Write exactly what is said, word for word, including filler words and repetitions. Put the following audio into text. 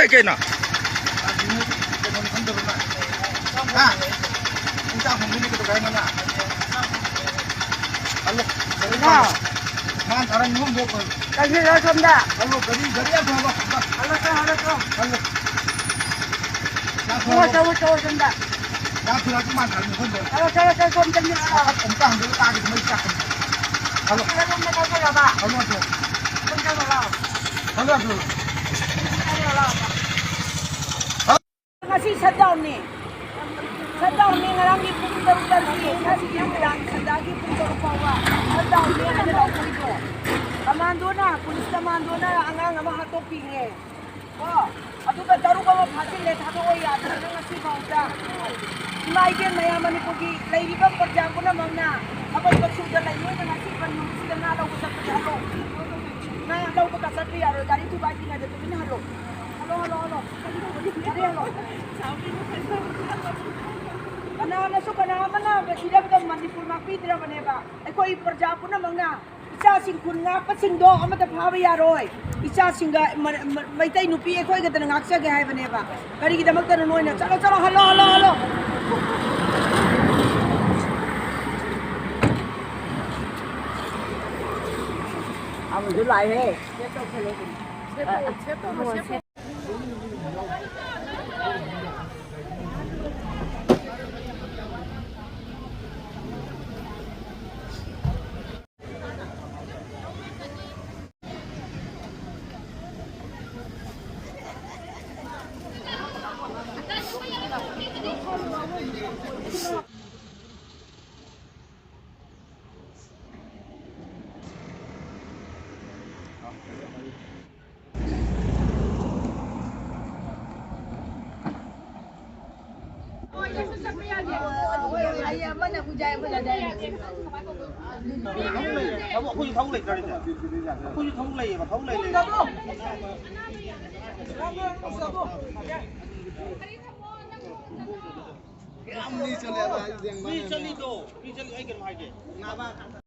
ꯀꯩꯅꯣ? ꯀꯩꯅꯣ ꯈꯪꯗꯕ꯭ꯔꯣ ꯅꯪ? ꯍꯥ? ꯄꯨꯡ ꯆꯥꯛ ꯊꯣꯡꯗꯣꯏꯅꯦ ꯀꯩꯗꯧꯒꯦ ꯍꯥꯏꯅꯣ ꯅꯪ? ꯍꯜꯂꯣ꯫ ꯀꯩꯅꯣ? ꯃꯥ ꯇꯥꯔ ꯅꯤꯉꯣꯝ ꯕꯣꯛ ꯀꯣꯏ꯫ ꯆꯪꯁꯤꯜꯂꯣ ꯁꯣꯝꯗ꯫ ꯍꯜꯂꯣ, ꯒꯥꯔꯤ, ꯒꯥꯔꯤ ꯌꯥꯝ ꯊꯧꯍꯜꯂꯣ꯫ ꯍꯜꯂꯣ, ꯆꯪ, ꯍꯜꯂꯣ, ꯆꯪ꯫ ꯍꯜꯂꯣ꯫ ꯆꯥꯛ ꯏꯕꯨꯡꯉꯣ, ꯊꯣꯡꯉꯕꯣ? ꯆꯪꯉꯣ, ꯆꯪꯉꯣ ꯁꯣꯝꯗ꯫ ꯆꯥꯛ ꯊꯤꯜꯂꯛꯑꯗꯤ ꯃꯥ ꯊꯥꯔꯛꯅꯤ ꯁꯣꯝꯗ꯫ ꯆꯪꯉꯣ, ꯆꯪꯉꯣ, ꯆꯪꯉꯣ ꯁꯣꯝ ꯆꯪꯁꯤꯜꯂꯣ꯫ ꯑꯁ, ꯑꯝꯇ ꯍꯟꯖꯤꯜꯂꯣ ꯇꯥꯒꯦ ꯃꯩ ꯆꯥꯛꯀꯅꯤ꯫ ꯍꯜꯂꯣ꯫ ꯁꯣꯝꯗ ꯆꯪꯁꯤꯜꯂꯣ ꯂꯥꯎ꯫ Hello, hello. ꯁꯣꯝ ꯆꯪꯁꯤꯜꯂꯣ ꯂꯥꯎ꯫ Hello, hello. ꯆꯪꯁꯤꯜꯂꯣ ꯂꯥꯎ꯫ ꯉꯁꯤ ꯁꯠꯗꯥꯎꯟꯅꯤ꯫ ꯁꯠꯗꯥꯎꯟꯅꯤ, ꯉꯔꯥꯡꯒꯤ ꯄꯨꯡ ꯇꯔꯨꯛꯇꯒꯤ ꯉꯁꯤꯒꯤ ꯅꯨꯃꯤꯗꯥꯡ ꯁꯟꯗꯥꯒꯤ ꯄꯨꯡ ꯇꯔꯨꯛ ꯐꯥꯎꯕ ꯁꯠꯗꯥꯎꯟꯅꯤ ꯍꯥꯏꯅ ꯂꯥꯎꯊꯣꯛꯏꯗꯣ꯫ ꯀꯃꯥꯟꯗꯣꯅ, ꯄꯨꯂꯤꯁ ꯀꯃꯥꯟꯗꯣꯅ ꯑꯉꯥꯡ ꯑꯃ ꯍꯥꯠꯇꯣꯛꯄꯤꯈ꯭ꯔꯦ꯫ ꯀꯣ? ꯑꯗꯨꯒ ꯇꯔꯨꯛ ꯑꯃ ꯐꯥꯖꯤꯜꯂꯦ, ꯊꯥꯗꯣꯛꯑꯣ ꯌꯥꯗ꯭ꯔꯦ ꯉꯁꯤ ꯐꯥꯎꯗ꯫ ꯏꯃꯥ ꯏꯕꯦꯟ ꯃꯌꯥꯝ ꯃꯅꯤꯄꯨꯔꯒꯤ ꯂꯩꯔꯤꯕ ꯄ꯭ꯔꯖꯥ ꯄꯨꯝꯅꯃꯛꯅ ꯊꯕꯛ ꯁꯨꯗ ꯂꯩ, ꯅꯣꯏꯅ ꯉꯁꯤ ꯕꯟ ꯅꯨꯃꯤꯠꯁꯤꯗ ꯉꯥ ꯂꯧꯕ ꯆꯠꯄꯗꯤ ꯍꯜꯂꯣ꯫ ꯉꯥ ꯂꯧꯕꯒ ꯆꯠꯄ ꯌꯥꯔꯣꯏ, ꯒꯥꯔꯤ ꯊꯨꯒꯥꯏꯗ꯭ꯔꯤꯉꯩꯗ ꯇꯨꯃꯤꯟꯅ ꯍꯜꯂꯣ꯫ Hello, hello, hello. ꯀꯅꯥꯅꯁꯨ ꯀꯅꯥ ꯑꯃꯅ ꯁꯤꯗ ꯃꯅꯤꯄꯨꯔ ꯉꯥꯛꯄꯤꯗ꯭ꯔꯕꯅꯦꯕ꯫ ꯑꯩꯈꯣꯏ ꯄ꯭ꯔꯖꯥ ꯄꯨꯝꯅꯃꯛꯅ ꯏꯆꯥꯁꯤꯡ ꯈꯨꯟ ꯉꯥꯛꯄꯁꯤꯡꯗꯣ ꯑꯃꯠꯇ ꯐꯥꯕ ꯌꯥꯔꯣꯏ꯫ ꯏꯆꯥꯁꯤꯡꯒ ꯃ-, ꯃ-, ꯃꯩꯇꯩ ꯅꯨꯄꯤ ꯑꯩꯈꯣꯏꯒꯗꯅ ꯉꯥꯛꯆꯒꯦ ꯍꯥꯏꯕꯅꯦꯕ꯫ ꯀꯔꯤꯒꯤꯗꯃꯛꯇꯅꯣ ꯅꯣꯏꯅ? ꯆꯠꯂꯣ, ꯆꯠꯂꯣ, ꯍꯜꯂꯣ, ꯍꯜꯂꯣ, ꯍꯜꯂꯣ꯫ ꯑꯃꯁꯨ ꯂꯥꯛꯑꯦꯍꯦ꯫ ꯑꯩꯈꯣꯏꯁꯨ ꯊꯕꯛ ꯂꯩꯇ꯭ꯔꯗꯤꯅꯦ꯫ ꯑꯩꯈꯣꯏꯁꯨ ꯊꯕꯛ ꯂꯩꯌꯦꯕ, ꯊꯕꯛ ꯂꯩ, ꯂꯩ꯫ ꯌꯥꯝ ꯂꯤ ꯆꯠꯂꯦꯕ, ꯌꯦꯡꯕ ꯃꯤ ꯆꯠꯂꯤꯗꯣ, ꯃꯤ ꯆꯠꯂꯤ, ꯑꯩ ꯀꯩꯅꯣ ꯍꯥꯏꯒꯦ꯫